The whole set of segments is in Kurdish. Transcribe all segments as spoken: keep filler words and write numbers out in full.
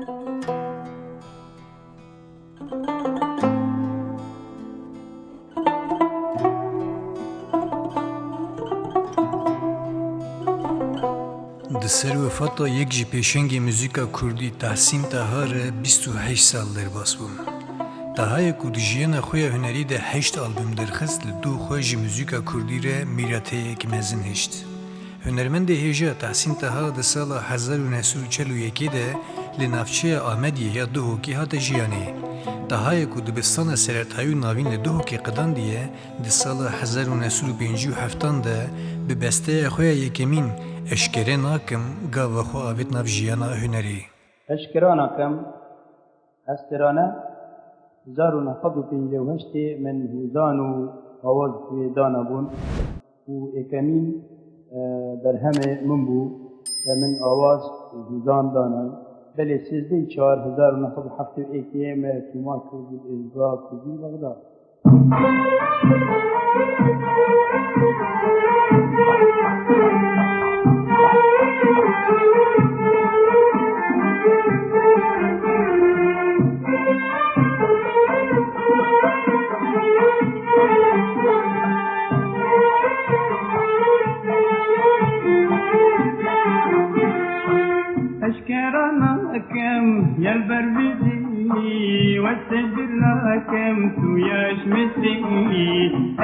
Di ser wefata yek ji pêşengê muzîka kurdî Tahsîn Taha re bîst û heşt sal derbas bûn. Tahayê ku di jiyana xwe ya hunerî de heşt albûm derxist, li dû xwe ji muzîka kurdî re mîrateyek mezin hişt. Hunermendê hêja Tahsîn Taha di sala hezar û neh sed û çel û yekê de li navçeya Amediyê ya Duhokê hate jiyanê. Tahayê ku dibistana seretayî û navîn li Duhokê qidandiye, di sala hezar û neh sed û pêncî û heftan de bi besteya xwe ya yekemîn Eşkere Nakim gava xwe avêt nav jiyana hunerê. Eşkere Nakim, Eşkere Nakim, hezar û neh sed û pêncî û heştê min hûzan û awaz pê dana bûn û êkemîn, e, berhemê min bû ke min awaz û hûzan danay. Belê sêzdeh çar hezar û neh sed û heftê û yekê me toma kir bi Ezba Kurdî Bexda. Eşkere nakim, yel ber vîdî, westê bir nakim, tu yaş misî.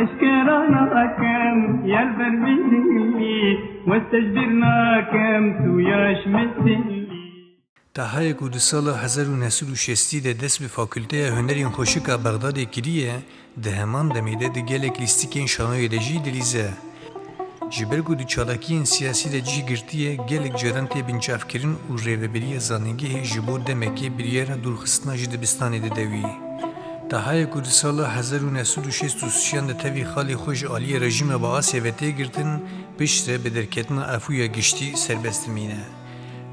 Eşkere nakim, yel ber vîdî, westê bir nakim, tu yaş misî. Tahayê ku di sala hezar û neh sed û şêstî de dest bi Fakulteya Hunerên Xweşik a Bexdadê kiriye, di heman demê de di gelek lîstikên şanoyê de jî dilîze. Ji ber ku di çalakiyên siyasî de cih girtiye, gelek caran tê binçavkirin û rêveberiya zanîngehê ji bo demekê biryara dûrxistina ji dibistanê dide wî. Tahayê ku di sala hezar û neh sed û şêst û şeşan de tevî xalê xwe ji aliyê rejîma Baasê ve tê girtin, piştre bi derketina efûya giştî serbest dimîne.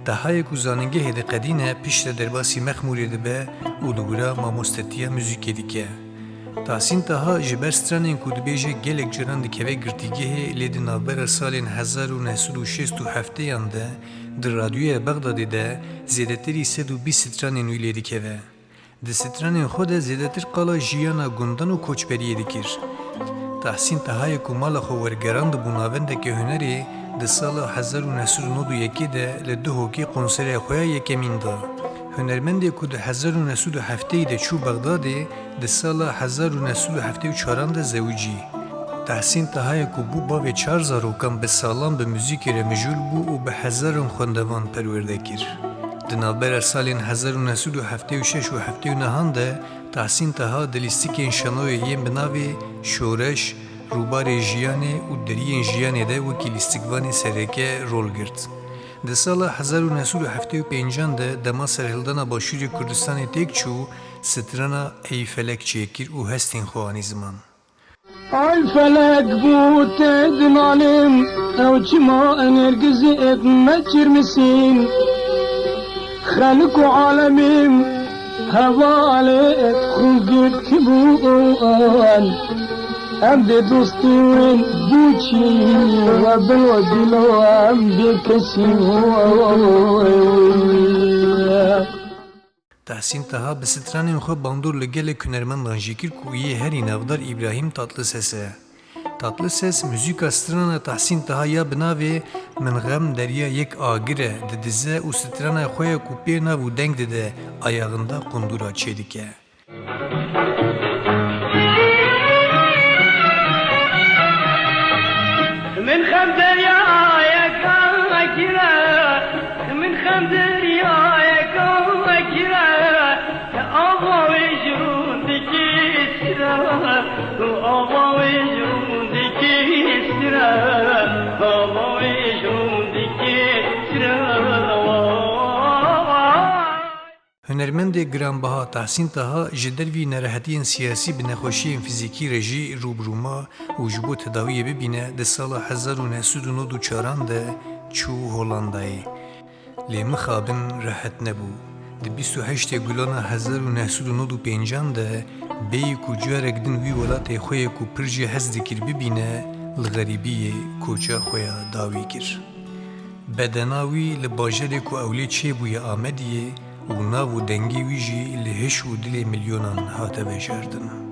Tahayê ku zanîngehê diqedîne, piştre derbasî Mexmûrê dibe û li wira mamostetiya muzîkê dike. Tahsîn Taha ji ber stranên ku dibêje gelek caran dikeve girtîgehê, lê di navbera salên hezar û neh sed û şêst û heftêyan de di radyoya Bexdadê de zêdetirî sed û bîst stranên wî lê dikeve. Di stranên xwe de zêdetir qala jiyana gundan û koçberiyê dikir. Tahsîn Tahayê ku mala xwe wergerandibû navendeke hunerê, di sala hezar û neh sed û nod û yekê de li Duhokê konsereya xwe ya yekemîn da. Hunermendê ku di hezar û neh sed û heftê de çû Bexdadê, di sala hezar û neh sed û heftê û çaran de zewicî. Tahsîn Tahayê ku bû bavê çar zarokan, bi salan bi muzîkê re mijûl bû û bi hezaran xwendevan perwerde kir. Di navbera salên hezar û neh sed û heftê û şeş û heftê û nehan de Tahsîn Taha di lîstikên şanoyê yên bi navê Şoreş, Rûbarê Jiyanê û Deriyên Jiyanê de wekî lîstikvanê sereke rol girt. Di sala hezar û neh sed û heftê û pêncan de dema serhildana Başûrê Kurdistanê têk çû, strana Ey Felek çêkir û hestên xwe anî ziman. Ay felek bû te dinalim, ew çima energizê et meçirmisîn? Xelk û alemim hevalê et xwe girt kibûn. Em dê dostî win bû çî, we bilo dilo em bê kesî. Tahsîn Taha bi stranên xwe bandor li gelek hunermendan jî kir ku yê herî navdar Îbrahîm Tatlises e. Tatlises muzîka strana Tahsîn Taha ya bi navê Min xem derya yek agir e didize û strana xwe ya ku pê nav û deng dide Ayağında kundura çêdike. Min xem deryayeka kire, min xem deryayeka kire, ava wê ji rûn dikî sira, ava wê ji rûn dikî sira, ava wê ji rûn dikî sira. Hunermendê giranbiha Tahsîn Taha ji dervî nerehetiyên siyasî bi nexweşiyên fizîkî re jî rû bi rû ma û ji bo tedawiyê bibîne di sala hezar û neh sed û nod û çaran de çû Holandayê. Lê mixabin rehet nebû. Di bîst û heştê Gulana hezar û neh sed û nod û pêncan de bêyî ku carek din wî welatê xwe yê ku pir jê hez dikir bibîne, li xerîbiyê koça xwe ya dawî kir. Bedena wî li bajarê ku ew lê çêbûye Amediyê û nav û dengê wî jî li hiş û dilê milyonan hate veşartin.